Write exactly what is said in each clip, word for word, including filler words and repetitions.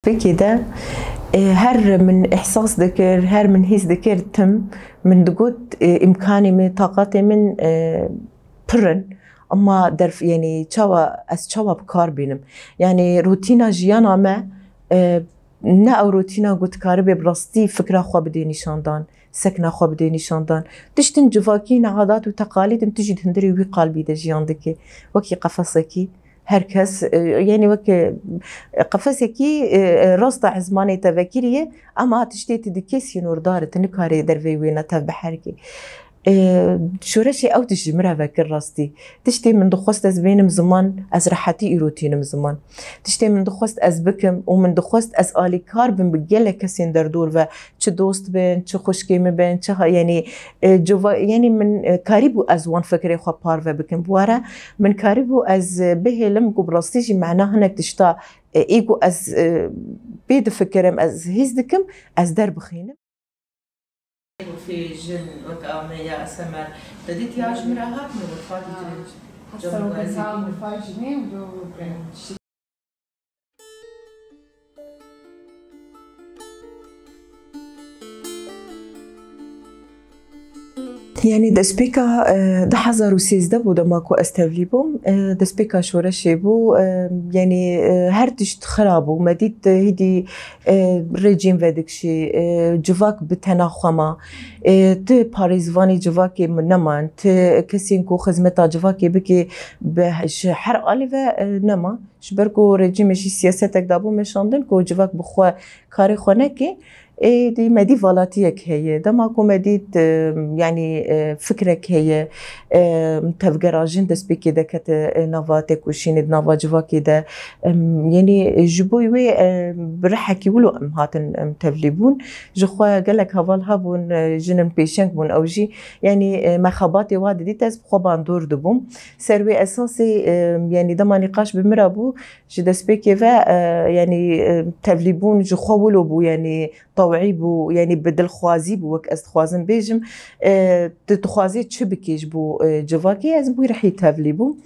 Pekî de, e, her min ihsas dikir, her min hîs dikir tim, min digot, e, îmkanê min, taqatê min, e, pir in. Ama derf-, yanî çawa, ez çawa bi kar bînim? Yanî rutîna jiyana me, e, ne ew rutîna ku dikaribe bi rastî fikra xwe bidê nîşandan, sekna xwe bidê nîşandan. Tiştin civakî ne, adat û teqalîd in, tu jî di hundirê wî qalbî de jiyan dikî. Wekî qefesekî, her kes, e, yanî weke, e, qefesekî, e, e, rasta ezmanê te vekiriye, ama tiştê tu dikê sînordar e, tu nikarê derveyî wê netev biherikî. E, şoreşê ew tişt ji min re vekir rastî. Tiştê min dixwest ez bênim ziman, ez rehetî îro tînim ziman. Tiştê min dixwest ez bikim û min dixwest ez alîkar bim bi gelek kesên derdor ve, çi dost bin, çi xwişkê min bin, çi ha-, yanî, e, civa-, yanî min, e, karîbû ez wan fikrê xwe parve bikim. Bi were min karîbû ez, e, bihêlim ku bi rastî jî mena hinek tişta, e, ê ku ez, e, pê difikirim, ez hîs dikim, ez derbixînim. Gotî jin wek a me ya Esemer, te dît ya ji min re hatine, we fatî tu Hesar û beta û fajinê û do Yanî destpêka, e, du hezar û sêzdeh bû dema ku ez tevlî bûm. E, destpêka şoreşê bû, e, yanî, e, her tişt xira bû. Me dît, e, hêdî, e, rejîm vedikişî, e, civak bi tena xwe ma. E, ti parêzvanê civakê min neman, ti kesên ku xizmeta civakê bike bi, ji her alî ve, e, nema. Ji ber ku rejîmê jî siyasetek dabû meşandin ku civak bi xwe karê xwe neke, êdî me dî valatiyek heye. Dema ku me dît, e, yanî, e, fikrek heye, e, tevgera jin destpêkê de kete, e, nava têkoşînê di nava civakê de. Em, yanî ji bo wê, e, bi rihekî wilo em hatin, em tevlî bûn. Ji xwe gelek heval hebûn, e, jin in pêşeng bûn ew jî. Yanî, e, me xebatê wa didît, ez bi xwe bandor dibûm. Ser wê esasê, e, yanî dema nîqaş bi min re bû, ji destpêkê ve, e, yanî, e, tevlîbûn ji xwe wilo bû, yanî tewî bû, yanî bi dilxwazî bû, wek ez dixwazim bêjim, e, tu dixwazê çi bikî ji bo, e, civakê, ez bi wî rihî tevlî bûm.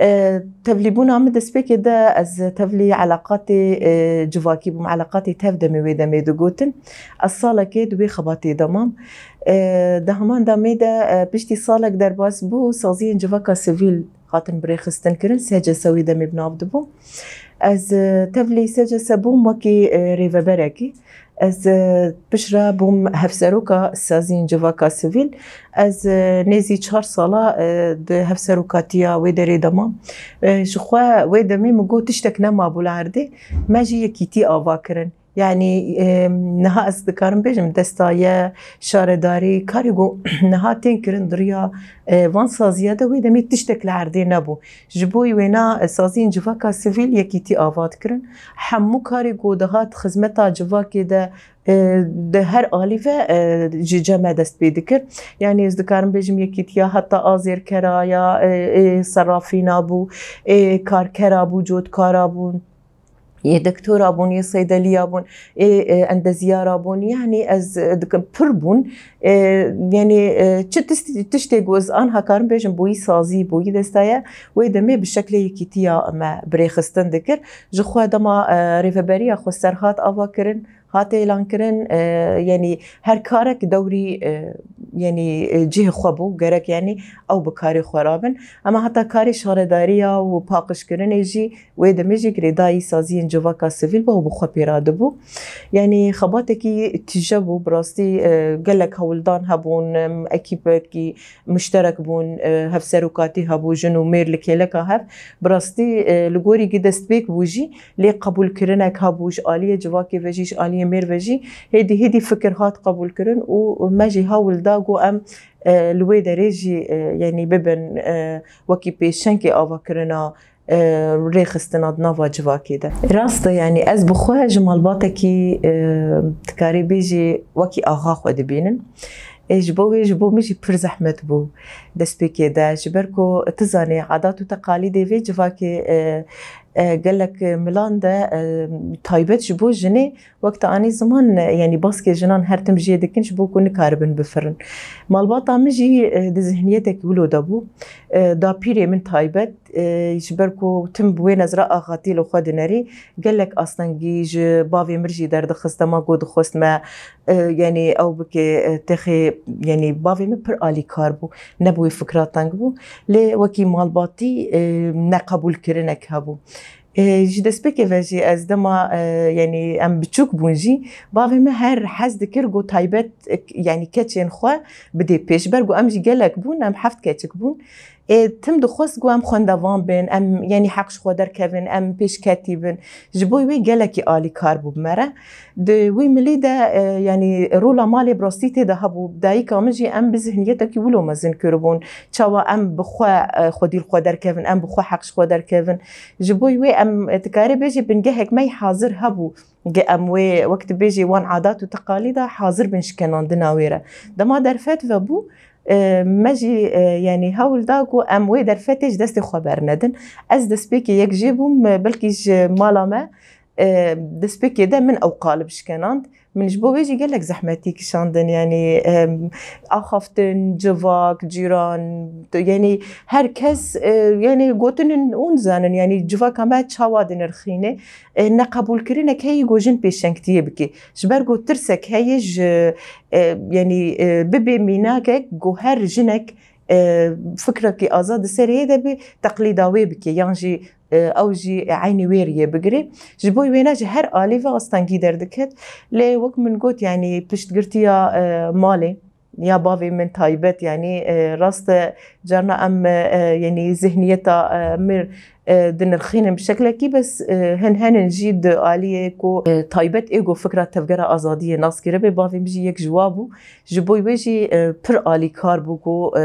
E, tevlîbûna min destpêkê de ez tevlî eleqatê, e, civakî bûm, eleqatê tev demê wê demê digotin. Ez salekê di wê xebatê de mam. E, di heman demê de, e, piştî salek derbas bû, saziyên civaka sivîl hatin birêxistin kirin, S C S wê demê bi nav dibû. Ez, e, tevlî S C S bûm wekî, e, rêveberekî. Ez, e, piştre bûm hevseroka saziyên civaka sivîl. Ez, e, nêzî çar sala, e, di hevserokatiya wê derê de mam. E, ji xwe wê demê min got tiştek nemabû li erdê. Me jî yekîtî ava kirin. Yanî, e, niha ez dikarim bêjim, desta ye, şaredarî, karê ku niha tên kirin di riya, e, van saziya de wê demê tiştek li erdê nebû. Ji bo wêna, e, saziyên civaka sivîl yekîtî ava dikirin. Hemû karê ku dihat xizmeta civakê de, e, di her alî ve, e, ji cem me dest pê dikir. Yanî ez dikarim bêjim yekîtiya heta azêrkera ya, e, e, serafîna bû, e, karkera bû, cotkara bû. Yê doktora bûn, yê seydeliya bûn, ê, e, endeziyara bûn. Yanî ez, e, dikim pir bûn. E, yanî, e, çi tişt-, tiştê ku ez anha karim bêjim, boyî sazî, boyî desta ye, wê demê bi şeklê yekîtiya me birêxistin dikir. Ji xwe dema, e, rêveberiya xweser hat ava kirin, hat êlan kirin, e, yanî her karek dewrî, e, yanî, e, cihê xwe bû, gerek yanî ew bi karê xwe rabin. Ema heta karê şaredariya û paqijkirinê jî wê demê jî girêdayî saziyên civaka sivîl bû û bi xwe pê radibû. Yanî xebatekî tije bû, bi rastî, e, gelek hewldan hebûn, em, ekîpekî muşterek bûn, e, hevserokatî hebû, jin û mêr li kêleka hev. Bi rastî, e, li gorî ku destpêk bû jî, lê qebûlkirinek hebû ji aliyê civakê ve jî, ji aliyê mêr ve jî, hêdî hêdî fikir hat qebûlkirin û me jî hewl da ku em, e, li wê derê jî, e, yanî bibin, e, wekî pêşengê avakirina, e, rêxistina di nava civakê de. Rast e, yanî ez bi xwe ji malbatekî, e, dikarî bêjî wekî axa xwe dibînim. Ê, ji bo wê, ji bo min jî pir zehmet bû destpêkê de. Ji ber ku tu zanî, adat û teqalîdê vê civakê, e, E, gelek milan de, e, taybet ji bo jinê wek te anî ziman, e, yanî baskê jinan her tim jê dikin ji bo ku nikaribin bifirin. Malbata min jî, e, di zihniyetekî wilo de bû. E, dapîrê min taybet, e, ji ber ku tim bi wê nezra axatî li xwe dinerî, gelek astengî ji bavê min jî derdixist, dema ku dixwest me, e, yanî ew bike, e, texê, yanî bavê min pir alîkar bû, ne bi wê fikra teng bû. Lê wekî malbatî, e, neqebûlkirinek hebû. E, ji destpêkê ve jî ez dema, e, yanî em biçûk bûn jî, bavê min her hez dikir ku taybet, e, yanî keçên xwe bidê pêş. Ber ku em jî gelek bûn, em heft keçik bûn. Ê, tim dixwest ku em xwendevan bin, em, yanî heq ji xwe derkevin, em pêşketî bin. Ji bo wê gelekî alîkar bû bi me re. Di wî milî de, e, yanî rola malê bi rastî tê de hebû. Dayika min jî em bi zihniyetekî wilo mezin kiribûn. Çawa em bi xwe, e, xwedî li xwe derkevin, em bi xwe heq ji xwe derkevin. Ji bo wê em, e, dikarê bêjî bingehek me yî hazir hebû. Ge em wê, wek tu bêjî, wan adat û teqalîda hazir bin şikenandina wê re. Dema derfet vebû, e, me jî, e, yanî hewl da ku em wê derfetê ji destê xwe bernedin. Ez destpêkê yek jê bûm, e, belkî ji mala me, e, destpêkê de min ew qalib şikenand. Min ji bo wê jî gelek zehmetî kişandin, yanî, e, axaftin, civak, cîran, yanî her kes, e, yanî gotinin hûn zanin, yanî civaka me çawa dinirxîne. E, neqebûlkirinek heye ku jin pêşengtiyê bike. Ji ber ku tirsek heye ji, e, yanî, e, bibe mînakek ku her jinek, e, fikrekî azad di serê de be, teqlîda wê bike, yan jî, e, ew jî eynî wê riyê bigire. Ji bo wêne ji her alî ve astengî derdiket. Lê wek min got, yanî piştgirtiya, e, malê, ya bavê min taybet, yanî, e, rast e, carna em, e, yanî zihniyeta, e, mir, e, dinirxînin bi şeklekî, bes, e, hin henin jî di aliyê ku, e, taybet ê ku fikra tevgera azadiyê nas kiribe, bavê min jî yek ji wa bû. Ji bo wê jî, e, pir alîkar bû ku, e,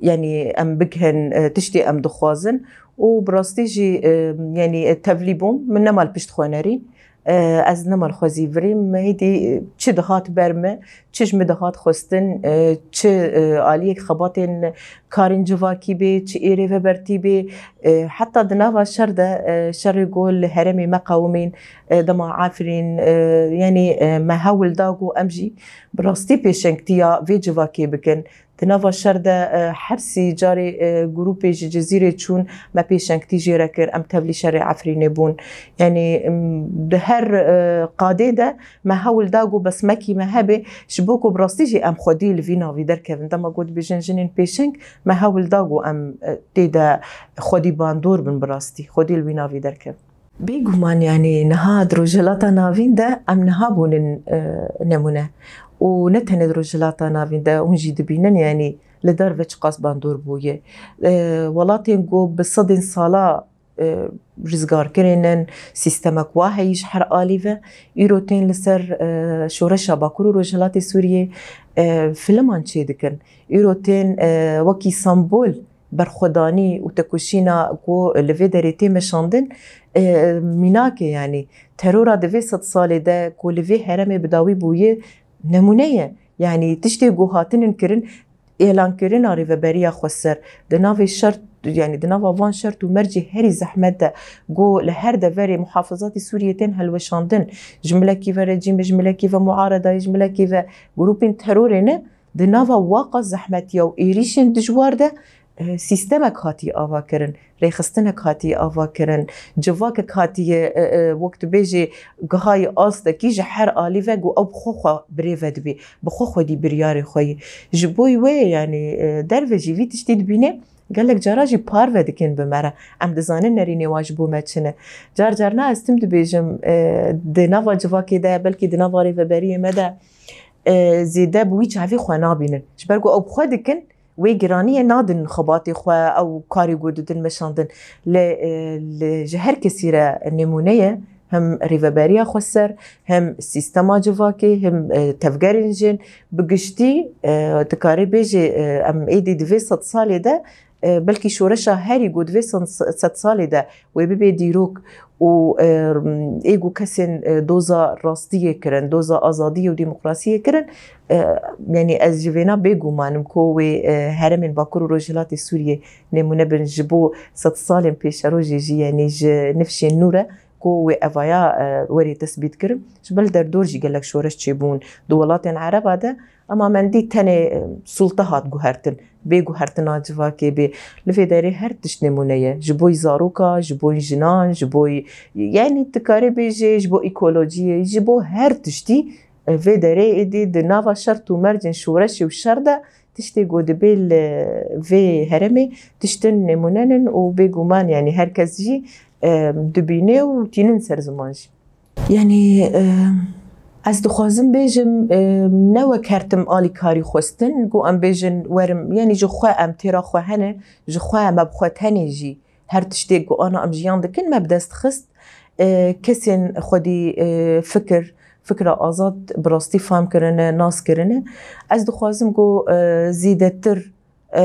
yanî em bigihin, e, tiştê em dixwazin û bi rastî jî, e, yanî, e, tevlî bûm, min nema li pişt xwe nerîn. E, ez nema li xwe zîvirîm. Hêdî, e, çi dihat ber min, çi ji min dihat xwestin, e, çi, e, aliyek xebatên karên civakî bê, çi ê rêvebertî bê, e, heta di nava şer de, e, şerê ku li herêmê me qewimîn, e, dema Efrîn, e, yanî, e, me hewl da ku em jî bi rastî pêşengtiya vê civakê bikin. Di nava şer de, e, her sî carê, e, grûpê ji Cizîrê çûn, me pêşengtî jê re kir, em tevlî şerê Efrînê bûn. Yanî, em, di her, e, qadê de me hewl da ku besmekî me hebe, ji bo ku bi rastî jî em xwedî li vî navî derkevin. Dema ku dibêjin jinên pêşeng, me hewl da ku em, e, tê de xwedî bandor bin bi rastî, xwedî li vî navî derkevin. Bêguman, yanî niha di Rojhilata Navîn de em niha bûnin, e, nemûne. Û ne tenê di Rojhilata Navîn de, hûn jî dibînin, yanî li derve çiqas bandor bûye. E, welatên ku bi sedên sala, e, rizgarkirin in, sîstemek wa heyî ji her alî ve, îro tên li ser, e, şoreşa Bakur û Rojhilatê Sûriyê, e, filiman çêdikin. Îro tên, e, wekî sembol berxwedanî û tekoşîna ku li vê derê tê meşandin, e, mînak e, yanî terora di vê sed salê de ku li vê herêmê bi dawî bûye, nemûne ye. Yanî tiştê ku hatinin kirin, êlankirina Rêveberiya Xweser di navê şert, yanî di nava van şert û mercê herî zehmet de ku li her deverê muhafizatî Sûriyê tên helweşandin, ji milekî ve rejîmê, ji milekî ve muaredayê, ji milekî ve grûpên terorê ne, di nava waqa zehmetiya û êrîşên dijwar de, e, sîstemek hatiye avakirin, rêxistinek hatiye avakirin, civakek hatiye, e, e, wek tu bêjî, gihayî astekî ji her alî ve ku ew bi xwe xwe birêve dibe, bi xwe xwedî biryarê xwe yê. Ji bo wê, yanî, e, derve jî vî tiştî dibîne, gelek cara jî parve dikin bi me re. Em dizanin nerînê wan ji bo me çi ne. Car carna ez tim dibêjim, e, di nava civakê de, belkî di nava rêveberiyê me de, e, zêde bi wî çavê xwe nabînin. Ji ber ku ew bi xwe dikin, wê giraniyê nadin xebatê xwe, ew karê ku didin meşandin. Lê, e, li, ji her kesî re nemûne ye, hem Rêveberiya Xweser, hem sîstema civakê, hem, e, tevgerên jin. Bi giştî, e, dikarê bêjê, e, em êdî di vê sed salê de, e, belkî şoreşa herî ku di vê sed, sed salê de wê bibe dîrok û, e, ê ku kesên, e, doza rastiyê kirin, doza azadiyê û demokrasiyê kirin, e, yanî ez ji vêna bêguman im ku wê, e, herêmên Bakur û Rojhilatê Sûriyê nemûne bin ji bo sed salên pêşerojê jî, yanî ji nifşên nû re ku wê evaya, e, werê tesbît kirin. Ji ber li derdor jî gelek şoreş çêbûn di welatên Ereba de, ema mendî tenê, e, sulta hat guhertin. Bê guhertina civakê bê. Li vê derê her tişt nemûne ye. Ji bo zaroka, ji bo jinan, ji bo, yanî dikarê bêjê, ji bo ekolojiyê, ji bo her tiştî, e, vê derê êdî di nava şert û mercên şoreşê û şer de tiştê ku dibê li vê herêmê tiştin nemûnenin û bêguman, yanî her kes jî, e, dibîne û tînin ser ziman jî. Yanî, e, ez dixwazim bêjim, e, ne wek her tim alîkarî xwestin, ku em bêjin werim, yanî ji xwe em têra xwe hene, ji xwe me bi xwe tenê jî her tiştê ku ana em jiyan dikin me bi dest xist. E, kesên xwedî, e, fikir, fikra azad bi rastî fam kirine, nas kirine. Ez dixwazim ku, e, zêdetir, e,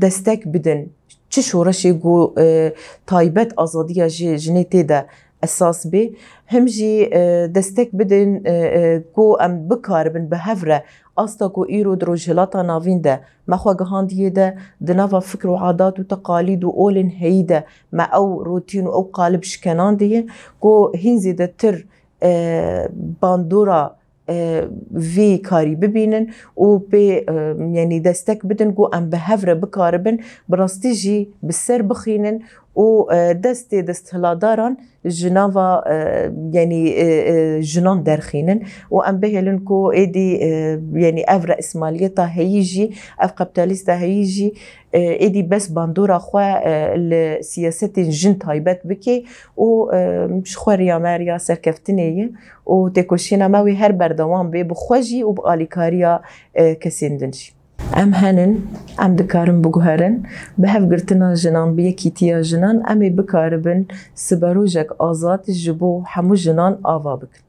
destek bidin. Çi şoreşê ku, e, taybet azadiya ji jinê tê de esas bê, him jî, e, destek bidin, e, e, ku em bikaribin bi hev re asta ku îro di Rojhilata Navîn de me xwe gihandiye de, di nava fikr û adat û teqalîd û olên heyî de me ew rotîn û ew qalib şikenandiye ku hîn zêdetir, e, bandora, e, vî karî bibînin û pê, e, yanî destek bidin ku em bi hev re bikaribin bi rastî jî bi ser bixînin û, e, destê desthilatdaran ji nava, e, yanî, e, e, jinan derxînin û em bihêlin ku êdî, e, yanî ev reîsmaliyeta heyî jî, ev kapîtalîsta heyî jî, e, êdî bes bandora xwe, e, li siyasetên jin taybet bike û, e, ji xwe riya me riya serkeftinê ye û têkoşîna me wê her berdewam bê bi xwe jî û bi alîkariya, e, kesên din jî. Em henin, em dikarin biguherin, bi hevgirtina jinan, bi yekîtiya jinan em ê bikaribin siberojek azad ji bo hemû jinan ava bikin.